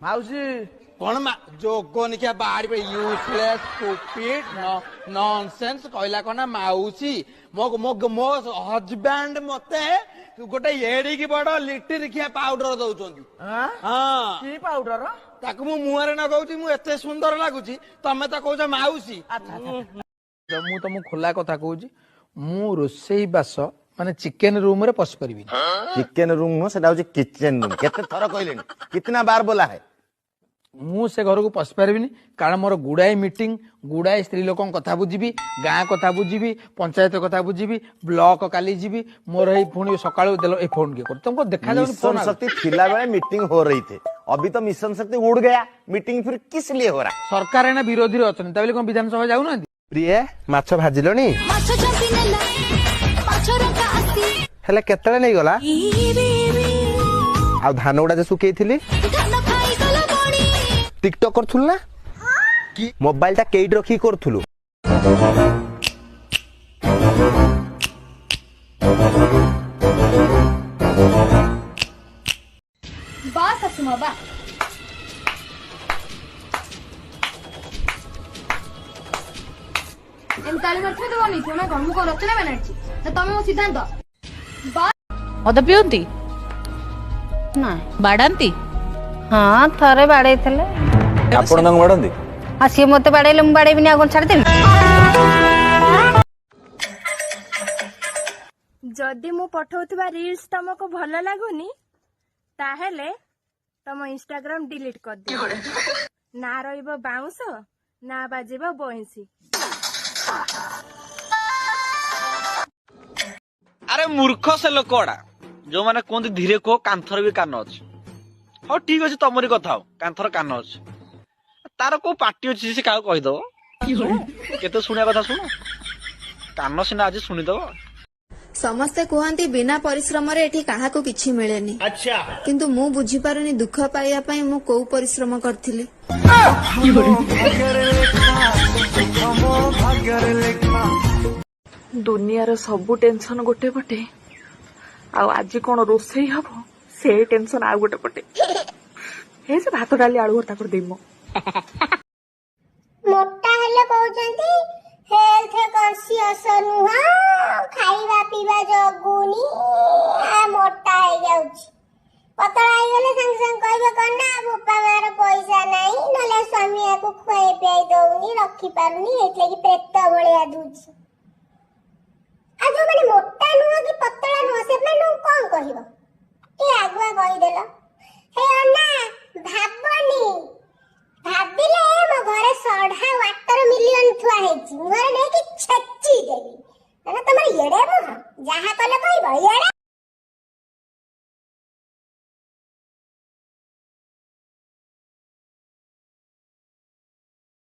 ମାଉସୀ। କଣ ମା ଯୋଗ ନିଖିଆ ବାହାରି ୟୁଜଲେସ୍ ଷ୍ଟୁପିଡ ନନସେନ୍ସ କହିଲା କଣ ନା ମାଉସୀ। ମୋ ମୋ ମୋ ହଜବ୍ୟାଣ୍ଡ ମତେ ଗୋଟେ ଏଡିକି ବଡ ଲିଟିରିଖିଆ ପାଉଡର ଦଉଛନ୍ତି। ହଁ, କି ପାଉଡର? ତାକୁ ମୁଁ ମୁହଁରେ ଲଗାଉଛି, ମୁଁ ଏତେ ସୁନ୍ଦର ଲାଗୁଛି। ତମେ ତ କହୁଛ ମାଉସୀ। ମୁଁ ତମକୁ ଖୋଲା କଥା କହୁଛି, ମୁଁ ରୋଷେଇ ବାସ ମାନେ ଚିକେନ ରୁମରେ ପଶି ପାରିବିନି। ଚିକେନ ରୁମ୍ ନୁହଁ, ସେଟା ହଉଛି କିଚେନ ରୁମ୍। କେତେ ଥର କହିଲେଣି, କିତନା ବାର ବୋଲା ହେ। ମୁଁ ସେ ଘରକୁ ପଶି ପାରିବିନି, କାରଣ ମୋର ଗୁଡ଼ାଏ ମିଟିଂ, ଗୁଡ଼ାଏ ସ୍ତ୍ରୀ ଲୋକଙ୍କ କଥା ବୁଝିବି, ଗାଁ କଥା ବୁଝିବି, ପଞ୍ଚାୟତ କଥା ବୁଝିବି, ବ୍ଲକ କାଲି ଯିବି। ମୋର ଏଇ ପୁଣି ସକାଳୁ ଦେଲ ଏଇ ଫୋନ କିଏ କରୁଛି ତମକୁ ଦେଖାଯାଉନି? मिशन शक्ति थिला बेले मीटिंग हो रही थे, अभी तो मिशन शक्ति उड़ गया, मीटिंग फिर किस लिए हो रहा? ସରକାର ଏଇନା ବିରୋଧୀରେ ଅଛନ୍ତି, ତା ବୋଲି କଣ ବିଧାନସଭା ଯାଉନାହାନ୍ତି? ପ୍ରିଏ, ମାଛ ଭାଜିଲଣି? ମାଛ ଚାପି ନେଲା ମାଛ ରଙ୍କା ଆସି। ହେଲେ କେତେବେଳେ ନେଇଗଲା? ଆଉ ଧାନ ଗୁଡା ଯେ ଶୁଖେଇଥିଲି? ଧାନ ଖାଇଗଲା ବଣି। ଟିକଟକ୍ କରୁଥିଲୁ ନା ମୋବାଇଲ ଟା କେଇଠି ରଖିକି କରୁଥିଲୁ? ବା ଶାଶୁମା ବା। ଏମିତି ତାଳି ମାରୁଥିବେ ତ ବନେଇଥିବ ନା କଣ? ମୁଁ କଣ ରଚନା ବାନାର୍ଜୀ ନା ତମେ ମୋ ସିଦ୍ଧାନ୍ତ ବା? ମଦ ପିଅନ୍ତି? ନା। ବାଡାନ୍ତି? ହଁ, ଥରେ ବାଡେଇଥିଲେ। ଆପଣ ତାଙ୍କୁ ବାଡାନ୍ତି? ଆଉ ସିଏ ମତେ ବାଡେଇଲେ ମୁଁ ବାଡେଇବିନି ଆଉ କଣ ଛାଡିଦେବି? ଯଦି ମୁଁ ପଠଉଥିବା ରିଲ୍ସ ତମକୁ ଭଲ ଲାଗୁନି, ତାହେଲେ ତମ ଇନଷ୍ଟାଗ୍ରାମ ଡିଲିଟ କରିଦିଅ। ନା ରହିବ ବାଉଁଶ, ନା ବାଜିବ ବଇଁଶୀ। ଆରେ ମୂର୍ଖ ସେ ଲୋକଗୁଡା ଯୋଉମାନେ କୁହନ୍ତି ଧୀରେ କୁହ, କାନ୍ଥର ବି କାନ ଅଛି। ହଉ ଠିକ ଅଛି, ତମରି କଥା, ହଉ କାନ୍ଥର କାନ ଅଛି, ତାର କୋଉ ପାଟି ଅଛି ସେ କାହାକୁ କହିଦବ? କେତେ ଶୁଣିବା କଥା ଶୁଣ, କାନ ସିନା ଆଜି ଶୁଣିଦବ। ସମସ୍ତେ କୁହନ୍ତି ବିନା ପରିଶ୍ରମରେ ଏଠି କାହାକୁ କିଛି ମିଳେନି, କିନ୍ତୁ ମୁଁ ବୁଝିପାରୁନି ଦୁଃଖ ପାଇବା ପାଇଁ ମୁଁ କୋଉ ପରିଶ୍ରମ କରିଥିଲି। ଦୁନିଆର ସବୁ ଟେନସନ ଗୋଟେ ପଟେ, ଆଉ ଆଜି କଣ ରୋଷେଇ ହବ ସେ ଟେନସନ ଆଉ ଗୋଟେ ପଟେ। ହେ, ସେ ଭାତ ଡାଲି ଆଳୁ ଭର୍ତ୍ତା କରିଦେବି ମୁଁ। ମୋଟା ହେଲେ କହୁଛନ୍ତି ହେଲ୍ଥ କନସିୟସ ନୁହଁ, ଖାଇବା ପିଇବା ଜଗୁନି, ମୋଟା ହେଇଯାଉଛି। ପତଳା ହେଇଗଲେ ସାଙ୍ଗେ ସାଙ୍ଗେ କହିବେ କଣ ନା ବୋପା ମାର ପଇସା ନାହିଁ, ନହେଲେ ସ୍ୱାମୀ ୟାକୁ ଖୁଆଇ ପିଆଇ ଦଉନି, ରଖିପାରୁନି, ଏଇଥିଲାଗି ପ୍ରେତ ଭଳିଆ ଦୁଛି। ଆଉ ଯୋଉମାନେ ମୋଟା ନୁହଁ କି ପତଳା ନୁହଁ, ସେମାନଙ୍କୁ କଣ କହିବ? ଟିକେ ଆଗୁଆ କହିଦେଲ। ହେ ଅନା, ଭାବନି, ଭାବିଲେ ମୋ ଘରେ ସଢା ୱାଟର ମିଲିୟନ ଥୁଆ ହେଇଛି, ମୁହଁରେ ନେଇକି ଛେଚି ଦେବି। ନା ତମର ଏଡେ ମୁହଁ, ଯାହା କଲେ କହିବ ଏଡେ।